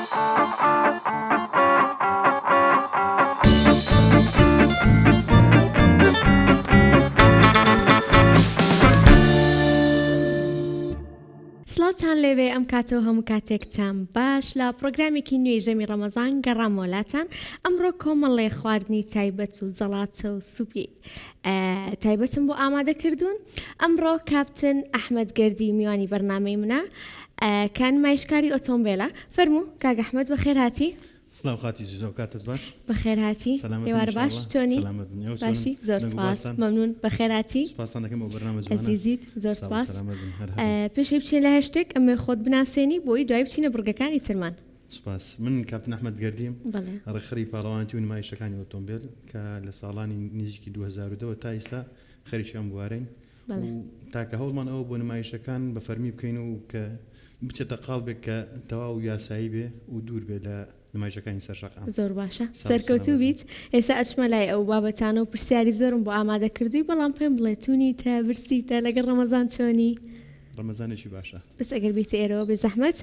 سڵاوتان لێبێ ئەم کاتە و هەموو کاتێکتان باش لە پڕۆگرامێکی نوێی ژەمی ڕەمەزان گەڕامەوە لاتان ئەمڕۆ کۆمەڵێ خواردنی تایبەت و زەڵاتە و سوپی تایبەتم بۆ ئامادە کردوون ئەمڕۆ کاپتن ئەحمەد گەردی میوانی بەرنامەی منە کە نمایشکاری ئۆتۆمبێلە فەرموو کاک ئەحمەد بەخێرهاتی. سڵاو خاتوو زیزۆ کاتت باش. بەخێرهاتی سەلامەتن ئێوارە باش ئینشاڵڵا چۆنی سەلامەت بن ئێوە چۆنن باشی زۆر دەنگ و سپاس باستان مەمنون بەخێرهاتی سپاستان دەکەم بۆ بەرنامە جوانە ئەزیزیت زۆر ساغ و سپاس سەلامەت بن هەر هەبن. پێش ئەوەی بچینە لای هەر شتێک ئەمەوێ خۆت بناسێنی بۆی دوای بچینە بڕگەکانی ترمان. سپاس من کاپتن ئەحمەد گەردیم بەڵێ. ڕێکخەری پاڵەوانێتی و نمایشەکانی ئۆتۆمبێل کە لە ساڵانی نزیکی 2010 وە تا ئیستا خەریکی ئەم بوارەین بەڵێ. و تاکە هەوڵمان ئەوە بووە نمایشەکان بە فەرمی بکەین و کە بچێتە قاڵبێک کە تەواو یاسایی بێ و دوور بێ لە نمایشەکانی سەر شەقام. زۆر باشە ساغ و سەرکەوتوو سەلامەت بن. بیت ئێستا ئەچمە لای ئەو بابەتانە و پرسیاری زۆرم بۆ ئامادە کردووی بەڵام پێم بڵێ تونیتە برسیتە لەگەڵ ڕەمەزان چۆنی؟ ڕەمەزانێکی باشە. بەس ئەگەر بیتە ئێرەوە بێ زەحمەت.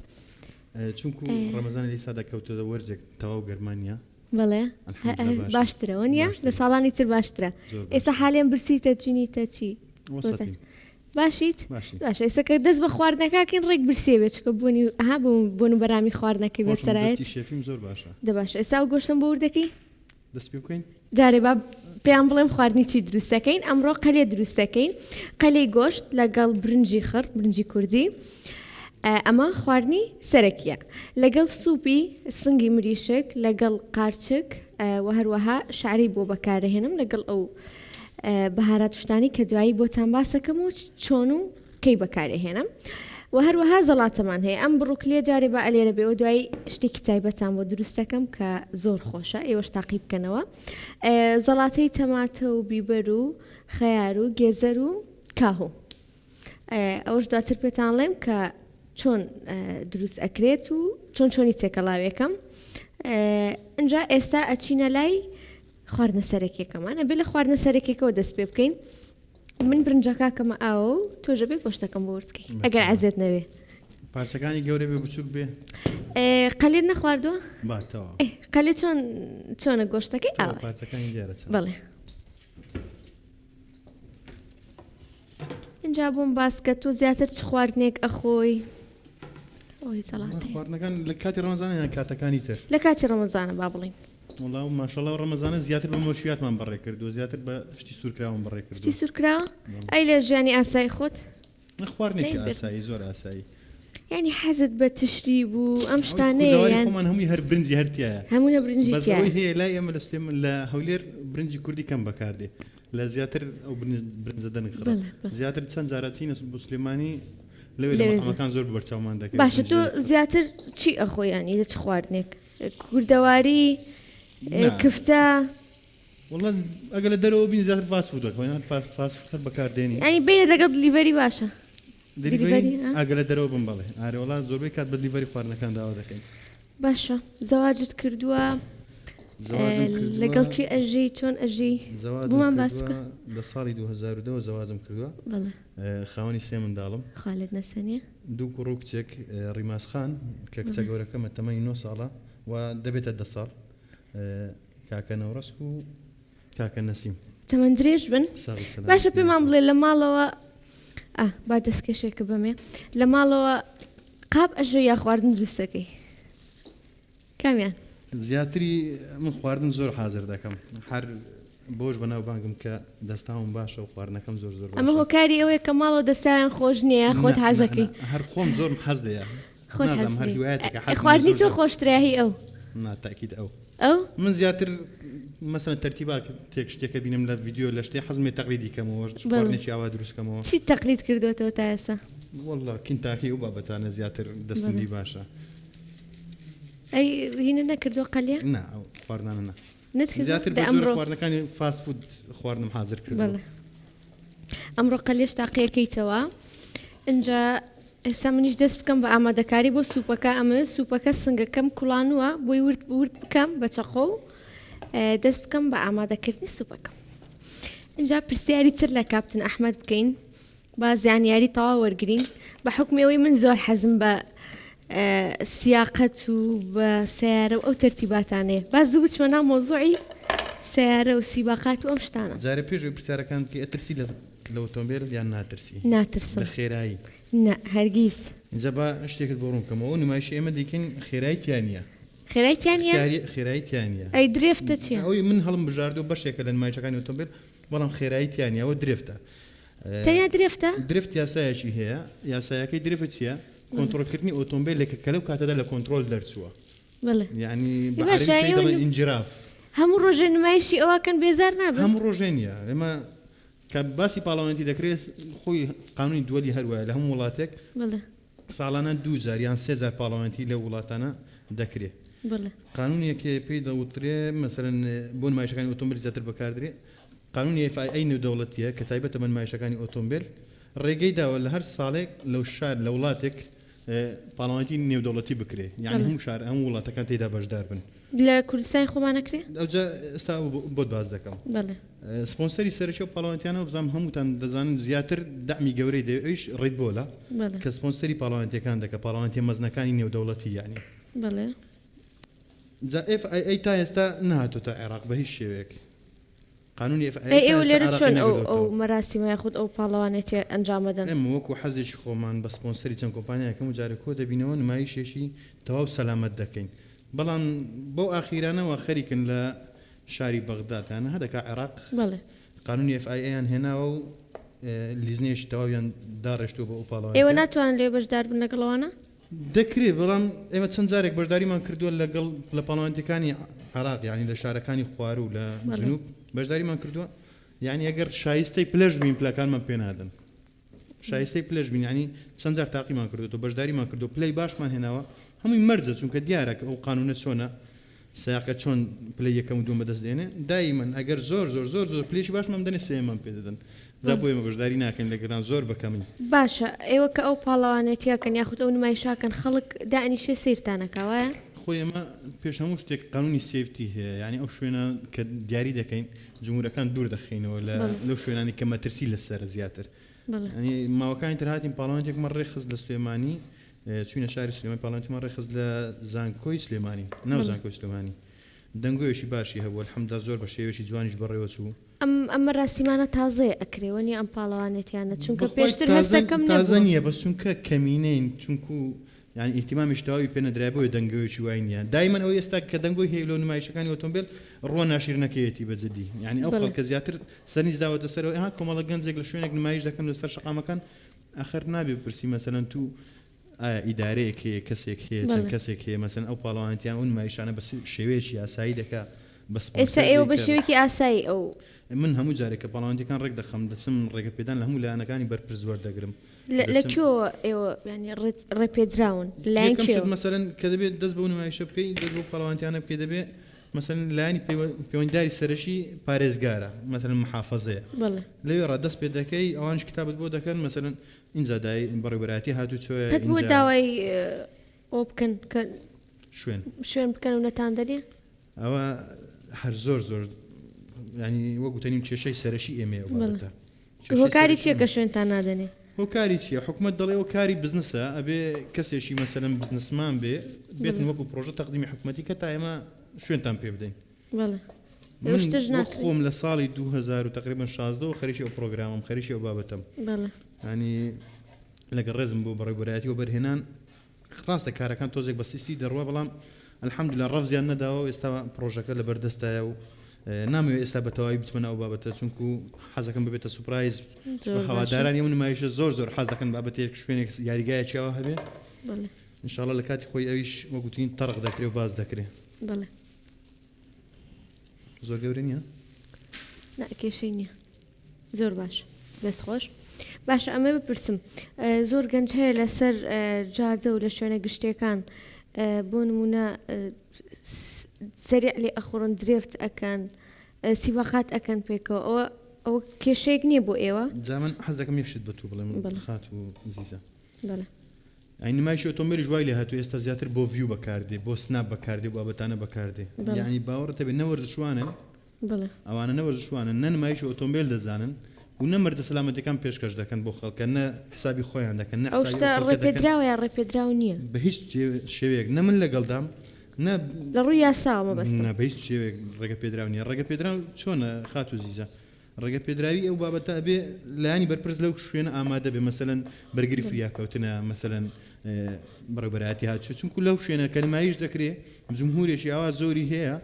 چونکو ڕەمەزان لە ئیستا دەکەوتە وەرزێک تەواو گەرما نیە. بەڵێ الحمدللە باشە. باشترە وەنیە لە باشترە. ساڵانی تر باشترە. زۆر ئێستا باشترە. حالێن برسیتە تونیتە چی؟ وەسەتین. باشیت؟ باشین. باشە ئێستا کە دەست بە خواردنەکە کەین ڕێک برسیە بێ چونکە بۆنی ئەها بۆن و بەرامی خواردنەکەی بێ خۆشم سەرایەت. دەستی شێفیم زۆر باشە. دە باشە ئێستا ئەو گۆشتەم بۆ ورد دەکەی؟ دەست پێ بکەین؟ جارێ با پێیان بڵێم خواردنی چی دروست دەکەین ئەمڕۆ قەلێ دروست دەکەین قەلێی گۆشت لەگەڵ برنجی خڕ برنجی کوردی ئەمە خواردنی سەرەکیە لەگەڵ سوپی سنگی مریشک لەگەڵ قارچک و هەروەها شعری بۆ بەکارەهێنم لەگەڵ ئەو بەهارات شتانی کە دوایی بۆتان باسەکەم و چۆن و کەی بەکارئەهێنم وە هەروەها زەڵاتەمان هەیە ئەم بڕوکلیە جارێ با ئەلێرە بێ وە دوایی شتێکی تایبەتان بۆ دروست دەکەم کە زۆر خۆشە ئێوەش تاقی بکەنەوە زەڵاتەی تەماتە و بیبەر و خەیار و گێزەر و کاهو ئەوەش دواتر پێتان ڵێم کە چۆن دروست ئەکرێت و چۆن چۆنی تێکەڵاوێکەم ئینجا ئێستا ئەچینە لای خواردنە سەرەکیەکەمان ئەبێ لە خواردنە سەرەکیەکەوە دەست پێ بکەین من برنجەکە کەمە ئاوە و تۆش ئەبێ گۆشتەکەم بۆ ورد کەی ئەگەر عەزێت نەبێ. پارچەکانی گەورە بێ بچوک بێ؟ قەلێت نەخواردووە؟ با تەواو. قەلێ چۆن چۆنە گۆشتەکەی ئاوە؟ پارچەکانی دیارە چەند. بەڵێ. اینجا بۆم باس کە تۆ زیاتر چ خواردنێک ئەخۆی؟ ئەوەی زەڵاتەیە. خواردنەکان لە کاتی ڕەمەزانە یان کاتەکانی تر؟ لە کاتی ڕەمەزانە با بڵێین. وەڵا ماشەڵا ڕەمەزانە زیاتر بە مەشویاتمان بەڕێ کردووە زیاتر بە شتی سوورکراوم بەڕێ کردووە. شتی سوورکراوە؟ ئەی لە ژیانی ئاسایی خۆت؟ خواردنێکی ئاسایی زۆر ئاسایی. یانی حەزت بە تشری بوو ئەم شتانەیە کوردەواری خۆمان هەمووی هەر برنجی هەر تیایە. هەمووی هەر برنجی بەس تیایە. ئەوەی هەیە لای ئێمە لە سلێمان لە هەولێر برنجی کوردی کەم بەکاردێ لە زیاتر ئەو برنجە دەنک خڕە زیاتر چەند جارە چینە بۆ سلێمانی لەوێ لە مەتعەمەکان زۆر بەرچاومان دەکەوێت باشە تۆ زیاتر چی ئەخۆی یانی لە چ خواردنێک کوردەواری کفتە وەڵا ئەگەر لە دەرەوە بین زیاتر fast food دەخۆین هەر fast food هەر بەکار دێنین یانی بینە لەگەڵ delivery باشە delivery ئەگەر لە دەرەوە بم بەڵێ ئارێ وەڵا زۆربەی کات بە delivery خواردنەکان داوا دەکەین باشە زەواجت کردووە لەگەڵ کێ ئەژی چۆن ئەژی زەواجم کردووە لە ساڵی 2010 زەواجم کردووە خاوەنی سێ منداڵم خالد نەسەنیە دوو کوڕ و کچێک ڕیماس خان کە کچە گەورەکەمە تەمەنی 9 ساڵە و دەبێتە دە ساڵ کاکە نەوڕەس و کاکە نەسیم. تەمەن درێژ بن باشە پێمان بڵێ لە ماڵەوە با دەستکێشێکە بەمێ لە ماڵەوە قاپ ئەژۆ یا خواردن دروستەکەی کامیان؟ زیاتری من خواردن زۆر حازر دەکەم هەر بۆش بەناو بانگم کە دەستاوم باشە و خواردنەکەم زۆر زۆر ئەمە هۆکاری ئەوەیە کە ماڵەوە دەستاویان خۆش نییە خۆت حەزەکەی هەر خۆم زۆرم حەز لێیە خۆت نازانم حەز هەر لێیە. هیوایەتێکە حەزم لێ خواردنی زۆر تۆ زۆر خۆشترە هی ئەو؟ نا تەئکید ئەو. ئەو؟ من زیاتر مەسەلەن تەرتیبات تێک شتێکە بینم لە ڤیدیۆ لە شتێ حەزم لێ تەقلیدی کەمەوە بەڵێ. خواردنێکی ئاوا دروست کەمەوە. چیت تەقلید کردۆتەوە تا ئێستا؟ وەڵا کینتاکی ئەو بابەتانە زیاتر دەستم بەڵێ. لی باشە. ئەی هینت نەکردووە قەلیە؟ نا ئەو خواردنانە نا. نەتکردووە؟ زیاتر دە بە جۆرە ئەمڕۆ خواردنەکانی fast food خواردنم حازر کردووە. بەڵێ. ئەمڕۆ قەلیەش تاقیەکەیتەوە ئینجا ئێستا منیش دەست بکەم بە ئامادەکاری بۆ سوپەکە ئەمەوێت سوپەکە سنگەکەم کوڵانووە بۆی ورد ورد بکەم بە چەقۆ و دەست بکەم بە ئامادەکردنی سوپەکەم اینجا پرسیاری تر لە کاپتن ئەحمد بکەین با زانیاری تەواو وەرگین بە حکمی ئەوەی من زۆر حەزم بە. سیاقەت و بە سەیارە و ئەو تەرتیباتانەیە. با زوو بچمە ناو مەوزوعی سەیارە و سیباقات و ئەم شتانە. جارێ پێش ئەوەی پرسیارەکان بکەی ئەترسی لە لە ئۆتۆمبێل یان ناترسی؟ ناترسم. لە خێرایی؟ نا هەرگیز. ئینجا با شتێکت بۆ ڕوون بکەمەوە ئەو نمایشەی ئێمە دەیکەین خێرایی تیا نییە. خێرای تیا نییە؟ خێرایی تیا نییە. ئەی drift ە چییە؟ ئەوەی من هەڵم بژاردووە بەشێکە لە نمایشەکانی ئۆتۆمبێل بەڵام خێرایی تیا نییە ئەوە drift ە. تەنیا drift ە؟ drift یاسایەکی هەیە یاسایەکەی drift چییە؟ کۆنترۆڵکردنی ئۆتۆمبێلێکە کە لەو کاتەدا لە کۆنترۆل دەرچووە. بەڵێ. یعنی بە عەرەبی پێی دەڵێن انجراف. هەموو ڕۆژێ نمایشی ئەوە کەن بێزار نابن؟ هەموو ڕۆژێ نییە. ئێمە کە باسی پاڵەوانێتی دەکرێت خۆی قانونی دووەلی هەر وایە لە هەموو وڵاتێک ساڵانە دوو جار یان سێ جار پاڵەوانێتی لەو وڵاتانە دەکرێ. قانونێک هەیە پێی دەوترێ مەسەلەن بۆ نمایشەکانی ئۆتۆمبیل زیاتر بەکاردرێ قانونی FIA نێودەوڵەتیە کە تایبەتە بە نمایشەکانی ئۆتۆمبیل ڕێگەی داوە لە هەر ساڵێک لەو شار لە وڵاتێک پاڵەوانێتی نێودەوڵەتی بکرێ یعنی هەموو شار هەموو وڵاتەکان تێدا بەشدار بن. لە کوردستانی خۆمان نەکرێ؟ ئەوجا ئێستا بۆت باس دەکەم. بەڵێ. سپۆنسەری سەرەکی ئەو پاڵەوانێتیانە بزانم هەمووتان دەزانن زیاتر دەعمی گەورەی دەوێ ئەویش Red Bull ە بەڵێ. کە سپۆنسەری پاڵەوانێتیەکان دەکا پاڵەوانێتیە مەزنەکانی نێودەوڵەتی یعنی. بەڵێ. جا FIA تا ئێستا نەهاتۆتە عێراق بە هیچ شێوەیەک. قانونی FIA ئەی تا ئێوە ئێستا لێرە عێراقی چۆن ئەو ئەو نەگرتۆتەوە. مەراسیمە یاخود ئەو پاڵەوانێتیە ئەنجام ئەدەن؟ ئێمە وەکو حەزێکی خۆمان بە سپۆنسەری چەند کۆمپانیایەک هەموو جارێک کۆ دەبینەوە نمایشێکی تەواو سەلامەت دەکەین بەڵام بەو ئاخیرانە وا خەریکن لە شاری بەغداد یان هەرەکا عێراق بەڵێ. قانونی FIA یان هێناوە و لیزنەیەکی تەواویان داڕێشتووە بۆ ئەو ئێوە پاڵەوانێتیە. ناتوانن لەوێ بەشدار بن لەگەڵ ئەوانە؟ دەکرێ بەڵام ئێمە چەند جارێک بەشداریمان کردووە لەگەڵ لە پاڵەوانێتیەکانی عێراق یانی لە شارەکانی خواروو لە جنوب بەشداریمان کردووە یانی ئەگەر شایستەی پلەش بین پلەکانمان پێ نادەن شایستەی پلەش بین یانی چەند جار تاقیمان کردووە بەشداریمان کردو پلەی باشمان هێناوە هەمووی مەرجە چونکە دیارە کە ئەو قانونە چۆنە سیاقە چۆن پلەی یەکەم و دووەم بەدەست دێنێ دایمەن ئەگەر زۆر زۆر زۆر زۆر پلەیەکی باشمان بدەنێ سێیەممان پێ دەدەن جا بۆ ئێمە بەشداری ناکەین لە گەران زۆر بە کەمین. باشە ئێوە کە ئەو پاڵەوانێتیە کەن یاخود ئەو نمایشە کەن خەڵک دائەنیشێ سەیرتان ئەکا وایە؟ خۆی ئێمە پێش هەموو شتێک قانونی safety هەیە یانی ئەو شوێنە کە دیاری دەکەین جمهورەکان دوور دەخەینەوە لە لەو شوێنانی کە مەترسی لەسەرە زیاتر یانی ماوەکانی تر هاتین پاڵەوانێتێکمان ڕێکخست لە سلێمانی چوینە شاری سلێمانی پاڵەوانێتیمان ڕێکخست لە زانکۆی سلێمانی ناو زانکۆی سلێمانی دەنگۆیەکی باشی هەبوو الحمدلله زۆر بە شێوەیەکی جوانیش بەڕێوە چوو. ئەم ئەم مەراسیمانە تازەیە ئەکرێ وەنیە ئەم پاڵەوانێتیانە چونکە بەخوای پێشتر تازە هەستەکەم تازە نەبووە. نییە بەس چونکە کەمینەین چونکو یانی ئیهتیمامیش تەواوی پێ نەدرایە بۆیە دەنگۆیەکی وای نییە دایمەن ئەوەی ئێستا کە دەنگۆی هەیە لۆ نمایشەکانی ئۆتۆمبێل ڕووە ناشیرنەکەیەتی بە جدی یانی ئەو بەڵێ. خەڵکە زیاتر سەرنج داوەتە سەرەوە ئەها کۆمەڵە گەنجێک لە شوێنێک نمایش دەکەن لەسەر شەقامەکان ئاخر نابێ بپرسی مەسەلەن تو ئایا ئیدارەیەک هەیە کەسێک هەیە چەند بەڵێ. کەسێک هەیە مەسەلەن ئەو پاڵەوانێتیان ئەو نمایشانە بە شێوەیەکی یاسایی دەکا بە ئێستا سپۆنسەر ئێوە بە دەیکا. شێوەیەکی ئاسایی ئەو. من هەموو جارێک کە پاڵەوانێتیەکان ڕێک دەخەم دەچم ڕێگەپێدان لە هەموو لایەنەکانی بەرپرس وەردەگرم لە لە دەچم. کوێوە ئێوە یانی ڕێت ڕێپێدراون لە لایەن یەکەم شت کێوە؟ مەسەلەن کە دەبێت دەست بەو نمایشە بکەی دەست بەو پاڵەوانێتیانە بکەی دەبێ مەسەلەن لایەنی پەیوەندیداری سەرەکی پارێزگارە مەسەلەن محافەزەیە بەڵێ. لەوێ ڕا دەست پێ دەکەی ئەوانیش کتابت بۆ دەکەن مەسەلەن ئینجا دای بەڕێوبەرایەتی هاتوچۆیە قەت بۆ ئینجا داوای ئەوە بکەن کە شوێن شوێن بکەن و نەتاندەنێ؟ ئەوە هەر زۆر زۆر یانی وەک وتەنیم کێشەی سەرەکی ئێمەیە ئەو بەڵێ. بابەتە کێشەی هۆکاری سەرەکی چییە کە ئێمە. شوێنتان نادەنێ؟ هۆکاری چییە حکومەت دەڵێ ئەوە کاری بزنسە ئەبێ کەسێکی مەسەلەن بزنسمان بێ بێتن بەڵێ. وەکو پرۆژە تەقدیمی حکومەتی کە تا ئێمە شوێنتان پێ بدەین. بەڵێ. من شتش وەک ناکرێ. خۆم لە ساڵی 2000 و تقریبا 16 وە خەریکی ئەو پرۆگرامم خەریکی ئەو بابەتەم. بەڵێ. یانی لەگەڵ ڕێزم بۆ بەڕێوبەرایەتی وەبەرهێنان ڕاستە کارەکان تۆزێک بە سیستی دەڕوا بەڵام الحمدلله ڕەفزیان نەداوە و ئێستا پرۆژەکە لە بەردەستایە و نامەوێت ئێستا بە تەواوی بچمە ناو بابەتە چونکو حەزەکەم ببێتە surprise زۆر باشە. هەوادارانی ئەو نمایشە زۆر زۆر حەز دەکەن بابەتێک شوێنێک یاریگایەکیەوە هەبێ بەڵێ. ئینشاءاللە لە کاتی خۆی ئەویش وەک وتین تەرق دەکرێ و باس دەکرێ. بەڵێ. زۆر گەورە نییە؟ نا کێشەی نییە. زۆر باش دەست خۆش. باشە ئەمە بپرسم زۆر گەنج هەیە لەسەر جادە و لە شوێنە گشتیەکان بۆ نمونە سەریع لێ ئەخوڕن drift ئەکەن سیباقات ئەکەن پێکەوە ئەوە ئەوە کێشەیەک نییە بۆ ئێوە؟ جا من حەز دەکەم یەک شت بە تۆ بڵێم بەڵێ. خاتوو زیزە. بەڵێ. ئەی نمایشی ئۆتۆمبێلیش وای لێ هاتووە ئێستا زیاتر بۆ view بەکاردێ بۆ snap بەکاردێ و بابەتانە بەکاردێ بەڵێ. یعنی باوەڕت هەبێ نە وەرزشوانن بەڵێ. ئەوانە نە وەرزشوانن نە نمایشی ئۆتۆمبێل دەزانن. و نە مەرجە سەلامەتیەکان پێشکەش دەکەن بۆ خەڵکە نە حسابی خۆیان دەکەن نە ئەو حسابی شتە ئەو خەڵکە دەکەن. ڕێپێدراوە یا ڕێپێدراو نییە؟ بە هیچ شێوەیەک نە من لەگەڵدام نە. لە ڕووی یاساوە مەبەستم. نا بە هیچ شێوەیەک ڕێگە پێدراو نییە. ڕێگە پێدراو چۆنە خاتوو زیزە؟ ڕێگە پێدراوی ئەو بابەتە ئەبێ لایەنی بەرپرس لەو شوێنە ئامادە بێ مەسەلەن بەرگری فریاکەوتنە مەسەلەن بەڕێوبەرایەتی هاتوچۆ چونکو لەو شوێنە کە نمایش دەکرێ جمهورێکی ئاوا زۆری هەیە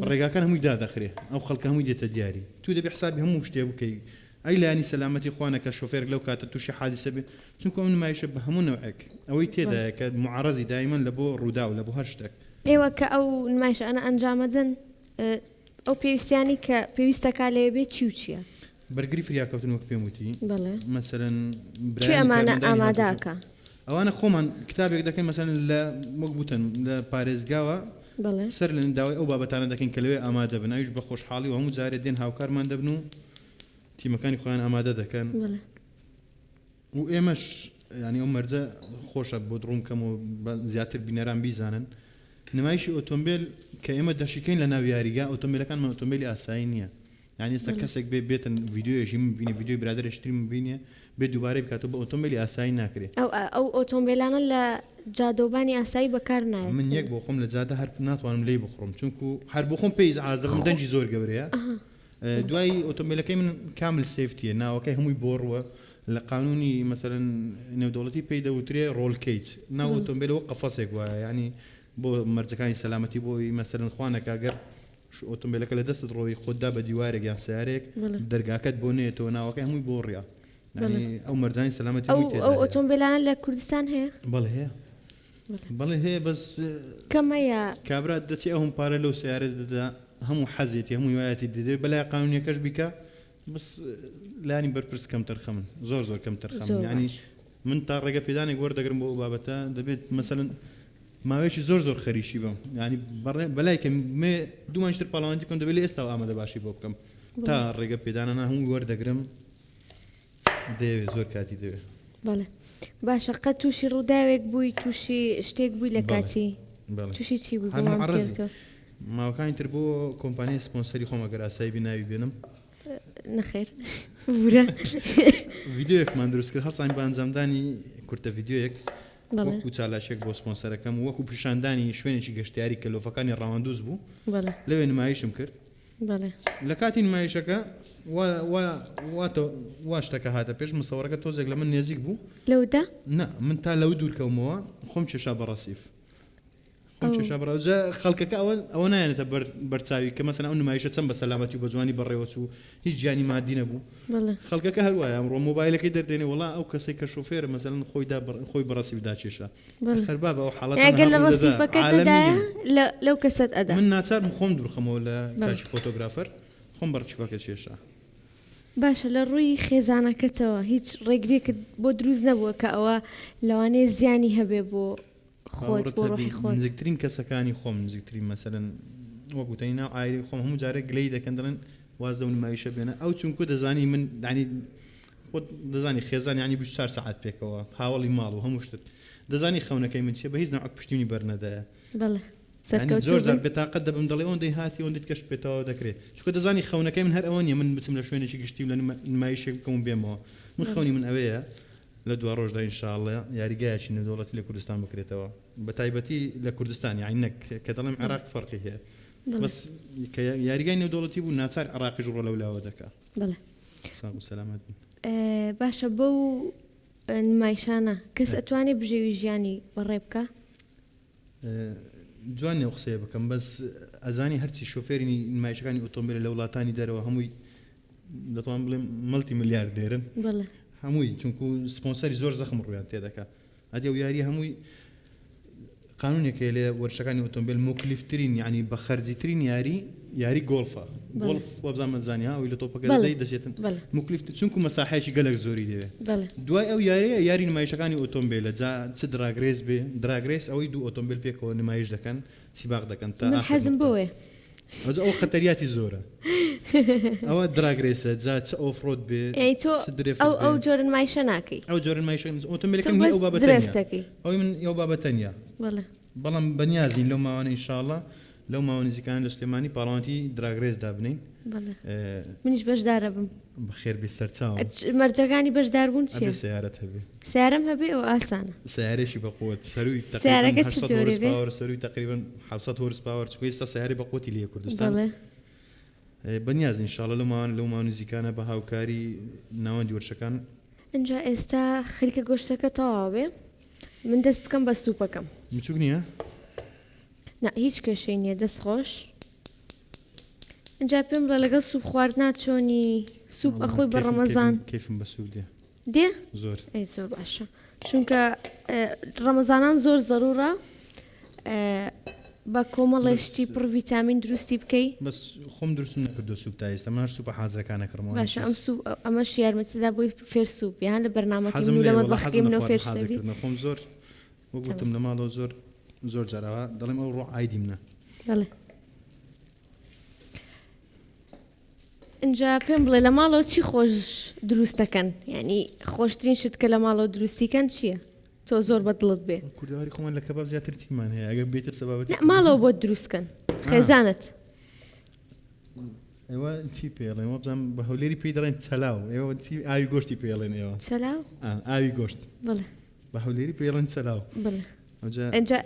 ڕێگاکان هەمووی دادەخرێ ئەو خەڵکە هەمووی دێتە دیاری تو دەبێ حسابی هەموو شتێ بکەی ئەی لایەنی سەلامەتی خوانە کە شۆفێرێک لەو کاتە تووشی حادیسە بێ چونکو ئەم نمایشە بە هەموو نەوعێک ئەوەی تێدایە کە معەڕەزی دایمەن لە بۆ ڕووداو لە بۆ هەر شتێک. ئێوە کە ئەو نمایشانە ئەنجامەدەن ئەو پێویستیانەی کە پێویستەکا لەوێ بێت چی و چییە؟ بەرگری فریاکەوتن وەک پێم وتی بەڵێ. مەسەلەن کێ برایانی ئەمانە کارمەندانی ئامادە هاتوچۆ ئەکا؟ ئەوانە خۆمان کتابێک دەکەین مەسەلەن لە وەک وتن لە پارێزگاوە بەڵێ. سەر لە داوای ئەو بابەتانە دەکەین کە لەوێ ئامادە بن ئەویش بە خۆشحاڵی و هەموو جارێ دێن هاوکارمان دەبن و تیمەکانی خۆیان ئامادە دەکەن. بەڵێ. و ئێمەش یانی ئەو مەرجە خۆشە بۆت ڕوون کەم و بە زیاتر بینەران بیزانن نمایشی ئۆتۆمبێل کە ئێمە دەشیکەین لە ناو یاریگا ئۆتۆمبیلەکانمان ئۆتۆمبیلی ئاسایی نییە یعنی ئێستا کەسێک بێ بێتن ڤیدیۆیەکی من بینێ ڤیدیۆی برادەرێکی تری من بینێ بێ دووبارەی بکاتەوە بە ئۆتۆمبیلی ئاسایی ناکرێ. ئەو ئەو ئۆتۆمبیلانە لە جادەوبانی ئاسایی بەکار نایەت. من یەک بۆ خۆم لە جادە هەر ناتوانم لێی بخوڕم چونکو هەر بۆ خۆم پێی ئیزعاج دەبم دەنگی زۆر گەورەیە. دوای ئۆتۆمبیلەکەی من کامل safety یە ناوەکەی هەمووی بۆڕووە لە قانونی مەسەلەن نێودەوڵەتی پێی دەوترێ roll cage ناو ئۆتۆمبیل وەک قەفەسێک وایە یعنی بۆ مەرجەکانی سەلامەتی بۆی مەسەلەن خوانەکە گەر ئۆتۆمبیلەکە لە دەستت ڕۆی خۆت دا بە دیوارێک یان سیارێک دەرگاکەت بۆ نێتەوە ناوەکەی هەمووی بۆڕە ئەو مەرجانی سەلامەتی ئەو ئۆتۆمبیلانە لە کوردستان هەیە؟ بەڵێ هەیە بەڵێ هەیە بەس کەمە یا. کابرا دەچێ ئەوم پارە لەو سەیارە دەدا هەموو حەزێتی هەموو وایەتی دەدەێت بەلای قانونیەکەش بیکە بەس لانی بەرپرس کەم تەرخەمن زۆر زۆر کەم تەرخەمن ینی من تا ڕێگە پێدانێک وەردەگرم بۆ ئەو بابەتە دەبێت مەسەلەن ماوەیەکی زۆر زۆر خەریکی بم ینی بەلای کە مێ دوومانشتر پاڵەوانتی بکەم دەبێت لە ئێستا ئامادە باشی بۆ بکەم تا ڕێگە پێدانە هەموو وەردەگرم دەیەوێت زۆر کاتی دەوێت. بەڵێ باشە قەت تووشی ڕووداوێک بووی تووشی شتێک بووی لە کاتی تووشی چی بووی بۆمان بگێڕیتەوە؟ ماوەکانی تر بۆ کۆمپانیای سپۆنسەری خۆم ئەگەر ئاسایی بی ناوی بێنم. نەخێر بورە. ڤیدیۆیەکمان دروست کرد هەڵساین بە ئەنجامدانی کورتە ڤیدیۆیەک وەکو چالاکیەک بۆ سپۆنسەرەکەم وەکو پیشاندانی شوێنێکی گەشتیاری کە لۆفەکانی ڕەواندوز بوو لەوێ نمایشم کرد بەڵێ. لە کاتی نمایشەکە وا وا وا تۆ وا شتەکە هاتە پێش مسەوەرەکە تۆزێک لە من نێزیک بوو. لەودا؟ نا من تا لەو دوور کەومەوە خۆم کێشا بە ڕەسیف. خۆم کێشا بە جا خەڵکەکە ئەوە ئەوە نایەنێتە بەر بەرچاوی کە مەسەلەن ئەو نمایشە چەند بە سەلامەتی و بە جوانی بەڕێوە چوو هیچ گیانی مادی نەبوو. بەڵێ. خەڵکەکە هەر وایە ئەمڕۆ مۆبایلەکەی دەردێنێ وەڵا ئەو کەسەی کە شۆفێرە مەسەلەن خۆی دا خۆی بە ڕەسیف داکێشا. ئەخر بابە ئەو حاڵەتە ئەگەر لە ڕەسیفەکە دەدایە لەو کەسەت ئەدا. من ناچار بووم خۆم دوورخەمەوە لە کاکی فۆتۆگرافەر خۆم بە ڕچیفەکە کێشا. باشە لە ڕووی خێزانەکەتەوە هیچ ڕێگریەکت بۆ دروست نەبووە کە ئەوە لەوانەیە زیانی هەبێ بۆ خۆت بۆ ڕۆحی خۆت؟ نزیکترین کەسەکانی خۆم نزیکترین مەسەلەن وەک وتەنی ناو عایلەی خۆم هەموو جارێک گلەیی دەکەن دەڵێن واز لەو نمایشە بێنە ئەو چونکو دەزانی من یانی خۆت دەزانی خێزان یانی 24 سەعات پێکەوە هاوەڵی ماڵ و هەموو شتت دەزانی خەونەکەی من چیە بە هیچ نەوعەک پشتی منی بەرنەدایە بەڵێ یانی زۆر جار بێتاقەت دەبم دەڵێ ئەوەندەی هاتی ئەوەندەی کەشت پێ تەواو دەکرێ چونکە دەزانی خەونەکەی من هەر ئەوە نیە من بچم لە شوێنێکی گشتی و لە نمایشێک بکەم و بێمەوە من خەونی من ئەوەیە لە دواڕۆژدا ان شاء اللە یاریگایەکی نێودەوڵەتی لە کوردستان بکرێتەوە بە تایبەتی لە کوردستان یانی نەک کە دەڵێم عێراق فەرقی هەیە بەس کە یاریگای نێودەوڵەتی بوو ناچار عێراقیش ڕۆ لەولاوە دەکا. بەڵێ. ساغ و سەلامەت بن. باشە بەو نمایشانە کەس ئەتوانێ بژێوی ژیانی بەڕێ بکا؟ جوان نیە ئەو قسەیە بکەم بەس ئەزانی هەرچی شۆفێری نمایشەکانی ئۆتۆمبیلە لە وڵاتانی دەرەوە هەمووی دەتوان بڵێم مەڵتی ملیاردێرن هەمووی چونکو سپۆنسەری زۆر زەخم ڕویان تێدەکا ئەدی ئەو یاریە هەمووی قانونێک هەیە لە وەرشەکانی ئۆتۆمبیل موکلیفترین یعنی بە خەرجیترین یاری یاری گۆڵفە گۆڵف وابزانم ئەتزانی ها ئەوی لە تۆپەکە دەدەی دەچێتن موکلیف چونکو مەساحەیەکی گەلەک زۆری دەوێ دوای ئەو یاریە یاری نمایشەکانی ئۆتۆمبیلە جا چ drag race بێ drag race ئەوەی دوو ئۆتۆمبیل پێکەوە نمایش دەکەن سیباق دەکەن تا من حەزم بۆیە. ئەوجا ئەو خەتەریاتی زۆرە ئەوە drag race ە جا چ off-road بێ ئەی تۆ چ drift ئەو بێ ئەو جۆرە نمایشە ناکەی ئەو جۆرە نمایشە تۆ ئۆتۆمبیلەکەم هی بەس ئەو بابەتە نییە drift ەکەی ئەوی من ئەو بابەتە نییە بەڵێ بەڵام بەنیازین لەو ماوانە ئینشاڵڵا لەو ماوە نزیکانە لە سلێمانی پاڵەوانێتی drag race دابنێین. بەڵێ منیش بەشدارەبم. بەخێر بێی سەرچاوم. مەرجەکانی بەشداربوون چییە؟ ئەبێ سەیارەت هەبێ. سەیارەم هەبێ ئەوە ئاسانە. سەیارەیەکی بە قوەت سەرووی تەقریبەن سەیارەکە چ 800 جۆرێ هۆرس بێ؟ power سەرووی تەقریبەن 700 horse power چونکە ئێستا سەیارەی بە قوەتی لێیە کوردستان. بەڵێ. بەنیازین ان شاء اللە لەو ماوە لەو ماوە نزیکانە بە هاوکاری ناوەندی وەرشەکان. ئینجا ئێستا خەریکە گۆشتەکە تەواو بێ من دەست بکەم بە سوپەکەم. بچوک نییە؟ نا هیچ کێشەی نییە دەست خۆش. ئینجا پێم بڵێ لەگەڵ سوپ خواردنا چۆنی؟ سوپ ئەخۆی بە ڕەمەزان؟ کەیفم بە سوپ دێ. دێ؟ زۆر. ئەی زۆر باشە چونکە ڕەمەزانان زۆر زەرورە بە کۆمەڵێ شتی پڕ ڤیتامین دروستی بکەی. بەس خۆم دروستم نەکردووە سوپ تا ئێستا من هەر سوپە حازرەکان ئەکڕمەوە. باشە ئەم سوپ ئەمەش یارمەتیدا بۆی فێر سوپ یان لە بەرنامەکەی من و لە مەتبەخەکەی منەوە فێر حەزم لێیە وەڵا حەزم لە خواردن حازرکردنە خۆم زۆر وەک وتم لە ماڵەوە زۆر زۆر جار ئەوە دەڵێم ئەو ڕۆ ئایدی منە. بەڵێ ئینجا پێم بڵێ لە ماڵەوە چی خۆش دروست دەکەن یعنی خۆشترین شت کە لە ماڵەوە دروستی کەن چییە؟ تۆ زۆر بە دڵت بێ. کوردەواری خۆمان لە کەباب زیاتر چیمان هەیە ئەگەر بێتە سەبابەتی نا ماڵەوە بۆت دروست کەن خێزانت. ئێوە چی پێڵێن وابزانم بە هەولێری پێی دەڵێن چەلاو ئێوە چی ئاوی گۆشتی پێڵێن ئێوە چەلاو ئاوی گۆشت بڵێ بە هەولێری پێڵێن چەلاو بڵێ ئەنجا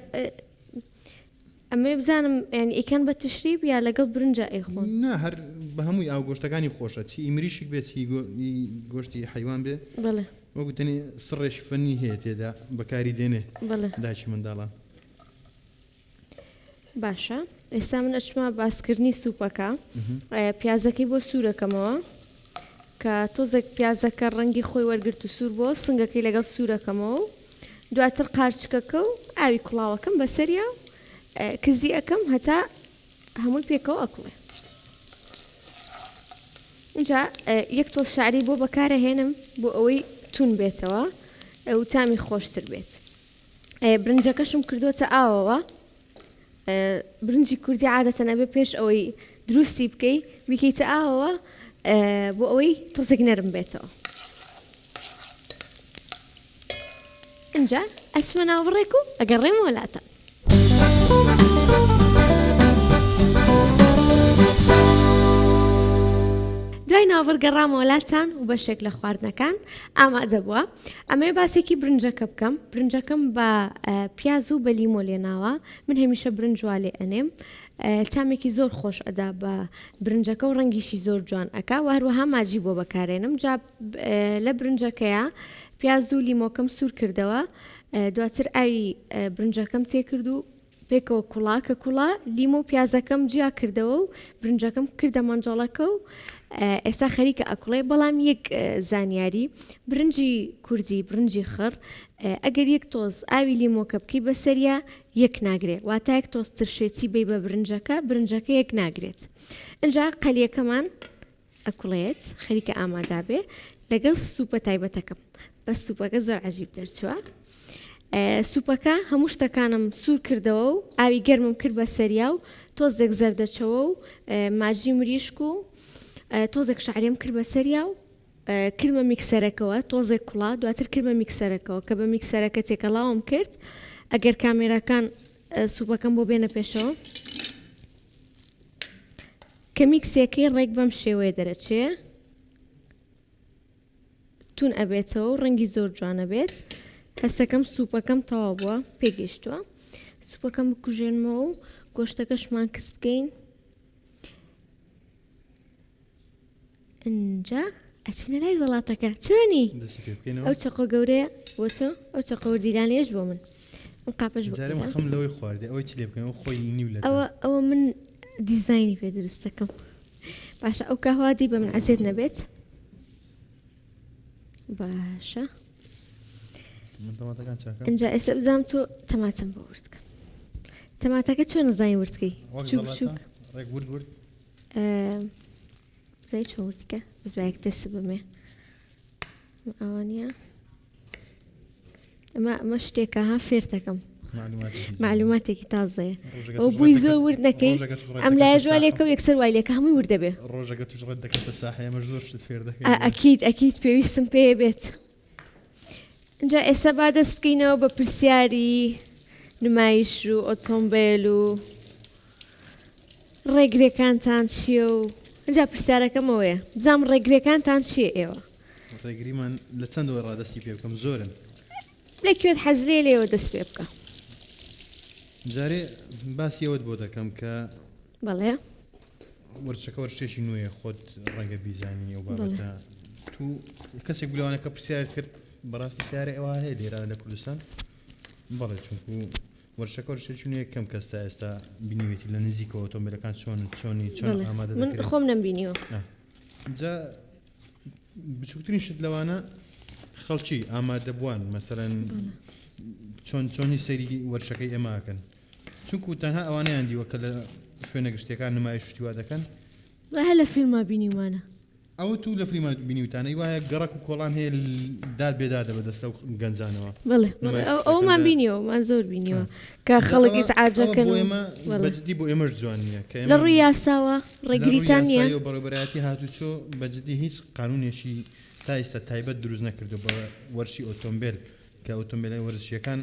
ئەمەوێ بزانم یانی ئەیکەن بە تشریب یا لەگەڵ برنجا ئەیخۆن؟ نا هەر بە هەمووی ئاو گۆشتەکانی خۆشە چی ئی مریشک بێ چی ئی گۆشتی حەیوان بێ. بەڵێ. وەک وتەنی سڕێکی فەنی هەیە تێدا بەکاری دێنێ. بەڵێ. دایکی منداڵان. باشە ئێستا من ئەچمە باسکردنی سوپەکە پیازەکەی بۆ سوورەکەمەوە کە تۆزێک پیازەکە ڕەنگی خۆی وەرگرت و سوور بۆ سنگەکەی لەگەڵ سوورەکەمەوە و دواتر قارچکەکە و ئاوی کوڵاوەکەم بەسەریا و کزی ئەکەم هەتا هەمووی پێکەوە ئەکوڵێ. ئینجا یەک تۆز شەعری بۆ بەکارەهێنم بۆ ئەوەی تون بێتەوە و تامی خۆشتر بێت. برنجەکەشم کردۆتە ئاوەوە. برنجی کوردی عادەتەن ئەبێ پێش ئەوەی دروستی بکەی بیکەیتە ئاوەوە بۆ ئەوەی تۆزێک نەرم بێتەوە. ئینجا ئەچمە ناو بڕێک و ئەگەڕێمەوە لاتان. دوای ناوبڕ گەڕامەوە لاتان و بەشێک لە خواردنەکان ئامادە بووە. ئەمەوێ باسێکی برنجەکە بکەم. برنجەکەم بە پیاز و بە لیمۆ لێناوە. من هەمیشە برنج وا لێ ئەنێم. تامێکی زۆر خۆش ئەدا بە برنجەکە و ڕەنگیشی زۆر جوان ئەکا و هەروەها ماجی بۆ بەکارێنم. جا لە برنجەکەیا پیاز و لیمۆکەم سوور کردەوە. دواتر ئاوی برنجەکەم تێکرد و پێکەوە کوڵا، کە کوڵا لیمۆ و پیازەکەم جیا کردەوە و برنجەکەم کردە مەنجەڵەکە و ئێستا خەریکە ئەکوڵێ. بەڵام یەک زانیاری، برنجی کوردی، برنجی خڕ، ئەگەر یەک تۆز ئاوی لیمۆکە بکەی بەسەریا یەک ناگرێ، واتا یەک تۆز ترشێتی بەی بە برنجەکە، برنجەکە یەک ناگرێت. ئینجا قەلیەکەمان ئەکوڵێت خەریکە ئامادا بێ لەگەڵ سوپە تایبەتەکەم بەس سوپەکە زۆر عجیب دەرچووە سوپەکە هەموو شتەکانم سوور کردەوە و ئاوی گەرمم کرد بە سەریا و تۆزێک زەردەچەوە و ماجی مریشک و تۆزێک شعرێم کرد بە سەریا و کردمە میکسەرەکەوە تۆزێک کوڵا دواتر کردمە میکسەرەکەوە کە بە میکسەرەکە تێکەڵاوم کرد ئەگەر کامێراکان سوپەکەم بۆ بێنە پێشەوە کە میکسێکەی ڕێک بەم شێوەیە دەرەچێ تون ئەبێتەوە و ڕەنگی زۆر جوان ئەبێت. هەستەکەم سوپەکەم تەواو بووە پێگەیشتووە. سوپەکەم بکوژێنمەوە و گۆشتەکەشمان کز بکەین. ئینجا ئەچینە لای زەڵاتەکە. چۆنی؟ دەستی پێ بکەینەوە. ئەو چەقۆ گەورەیە بۆ تۆ، ئەو چەقۆ وردیلانەیەش بۆ من. ئەم قاپەش بۆ جارێ من ئیلان. خەم لەوەی خواردێ ئەوەی چ لێ بکەین ئەو خۆی نیو لەتە. ئەوە ئەوە من دیزاینی پێ دروست دەکەم. باشە ئەو کاهوا دی بە من عەزێت نەبێت. باشە. من تەماتەکان چاکەم. ئینجا ئێستا بزانم تۆ تەماتەم بۆ ورد کە. تەماتەکە چۆن ئەزانی ورد کەی؟ وەک بچووک زەڵاتە بچووک. ڕێک ورد ورد. زای چۆن وردیکە بەس با یەک دەست بمێ ئەوە نییە ئەمە ئەمە شتێکە ها فێرتەکەم معلوماتێکی تازەیە ئەو بووی زۆر ورد نەکەی ئەم لایە جوان لێکە و یەکسەر وای لێکە هەمووی ورد دەبێ ڕۆژەکە توش ڕێت دەکەتە ساحە ئێمەش زۆر شتت فێر دەکەین ئەکید ئەکید پێویستم پێ بێت ئینجا ئێستا با دەست بکەینەوە بە پرسیاری نمایش و ئۆتۆمبیل و ڕێگرێکانتان چییە و ئینجا پرسیارەکەم ئەوەیە بزانم ڕێگرێکانتان چییە ئێوە؟ ڕێگریمان لە چەندەوە ڕادەستی پێ بکەم زۆرن. لە کوێت حەز لێیە لێوە دەست پێ بکە. جارێ باسی ئەوەت بۆ دەکەم کە. بەڵێ. وەرزشەکە وەرزشێکی نوێیە خۆت ڕەنگە بیزانی ئەو بابەتە تو کەسێک بوو لەوانە کە پرسیارت کرد بەڕاستی سیارە ئەوە هەیە لێرە لە کوردستان بەڵێ چونکو وەرزشەکە وەرزشێکی نوێیە کەم کەس تا ئێستا بینیوێتی لە نزیکەوە ئۆتۆمبیلەکان چۆن چۆنی چۆن ئامادە من خۆم نەمبینیوە جا بچووکترین شت لەوانە خەڵکی ئامادەبووان مەسەرەن چۆن چۆنی سەیری وەرشەکەی ئێماکەن چونکو تەنها ئەوانەیان دیوە کە لە شوێنە گشتیەکان نمایش شتی وا دەکەن. وەڵا هەر لە فیلما بینیومانە. ئەوە تو لە فلیما بینیوتانە ئی وایە گەڕەک و کۆڵان هەیە داد بێ دادە بە دەست ئەو گەنجانەوە. بەڵێ بەڵێ ئەو ئەومان بینیوە ئەومان زۆر بینیوە کە خەڵک ئیزعاج ئەکەن بۆ ئێمە بە جدی بۆ ئێمەش جوان نییە کە لە ڕووی یاساوە ڕێگریتان نییە؟ لە ڕووی یاسایی و بەڕێوەبەرایەتی هاتوچۆ بە جدی هیچ قانوونێکی تا ئیستا تایبەت دروست نەکردووە بە وەرشی ئۆتۆمبێل کە ئۆتۆمبێلە وەرزشییەکان